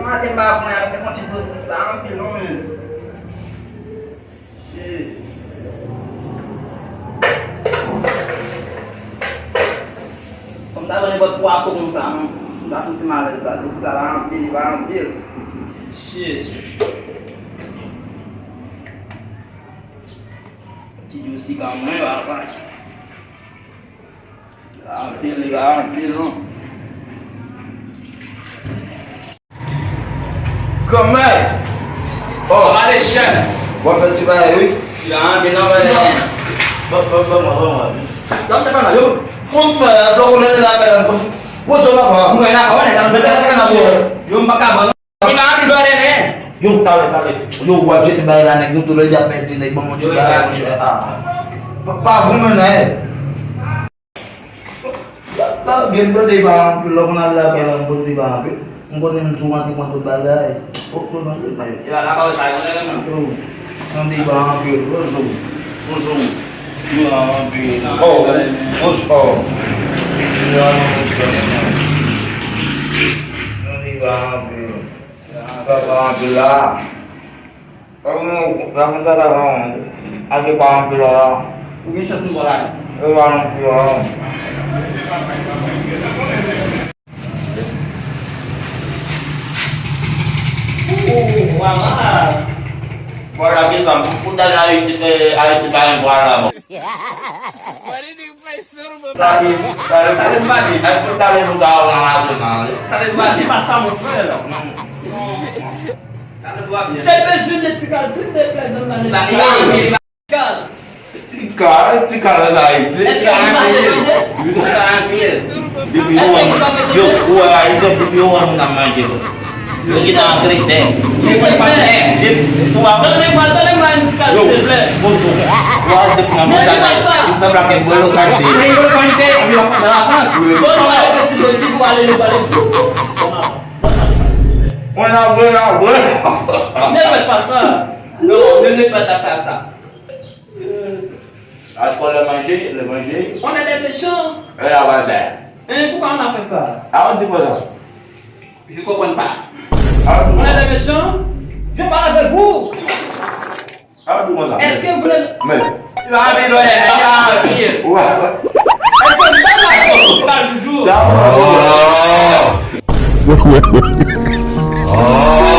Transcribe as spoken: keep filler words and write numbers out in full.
Maten m pa pran, avèk yon ti dlo sa anpil non, men. Shit. Fò m ta pran nenpòt twa po konsa, non. M ta santi m alèz la. Dlo sa la anpil, li pa anpil. Shit. Ti dlo sika mwen, papa. Anpil, li pa anpil, non. Granmèt! Oh! Gade chèf! W ap fè ti bagay, wi. Li pa anpil, non, brother. Ban, ban, ban mwen, ban mwen. Sa m te fè la, yo. Fout mwen, la, lò konnen la, men, poze w la, papa. Mwen la, pa wè, nèg la, mwen la, yo, m pa ka ban. Li pa anpil, brother, men. Yo, talè, talè. Yo, w ap jete bagay la, nèg, nou tou lè di ap pèdi, nèg, ban mwen ti bagay, mwen, ah. Pa, pa goumen, non, eh. La, la, gen pote pa anpil, lè w konn al lakay la, m pote pa anpil. M konnen m tou rantre pran tout bagay. O, o, non, non, non. E la, la, pa wè sa, yon lè, non. Yo, tande pa anpil, bonjou. Bonjou. Yo, anpil. Oh, bonjou. Oh. Yo, anpil. Tande pa anpil. Tande pa anpil la. Ou pa konn, ou pa konn sa la non. Ake pa anpil la. Ou gen chans nou ba w la. E pa anpil la. Ou, ou, ou, mama. Vwala, gen sa, pou dal Ayiti, eh, Ayiti pa gen vwala, bon. Sa ki, sa, sa, talè m pa di, ay, pou talè nou sa, ou nan la, nan la. Talè m pa di, pa sa, mon frè. Talè m pa di. Chèf bezwen de ti kal, silvouplè, donn nan. La, la, la, la. Ti kal, ti kal an Ayiti. Èske nou pa manje? Nou pa manje. Depi yo wè, yo, ou wè Ayiti, depi yo wè moun ap manje, bon. Yo gentan antre tè. Silvouplè. Depi, ou wè. Donn mwen, donn mwen yon ti kal, silvouplè. Bonjou. Ou wè, depi nan montagne, li sanble ak yon bolo kante. Yon bolo kante, nan la France. Bon, nou ale peti dlo, si pou ale, nou pale. Mwen la, mwen la, mwen. Ne faites pas ça. Non, ne, ne faites pas ça. Alkòl, le manje, le manje. On est des méchants. E la, wè, bè. Hein, pourquoi on a fait ça? A, on dit quoi ça? Je comprends pas. A, on dit quoi ça? On est des méchants. Je parle avec vous. A, on dit quoi ça? Est-ce que vous le... Men. Il va arriver dans les méchants. Ouais, ouais. Est-ce que vous avez la force du jour? Ça va. Oh.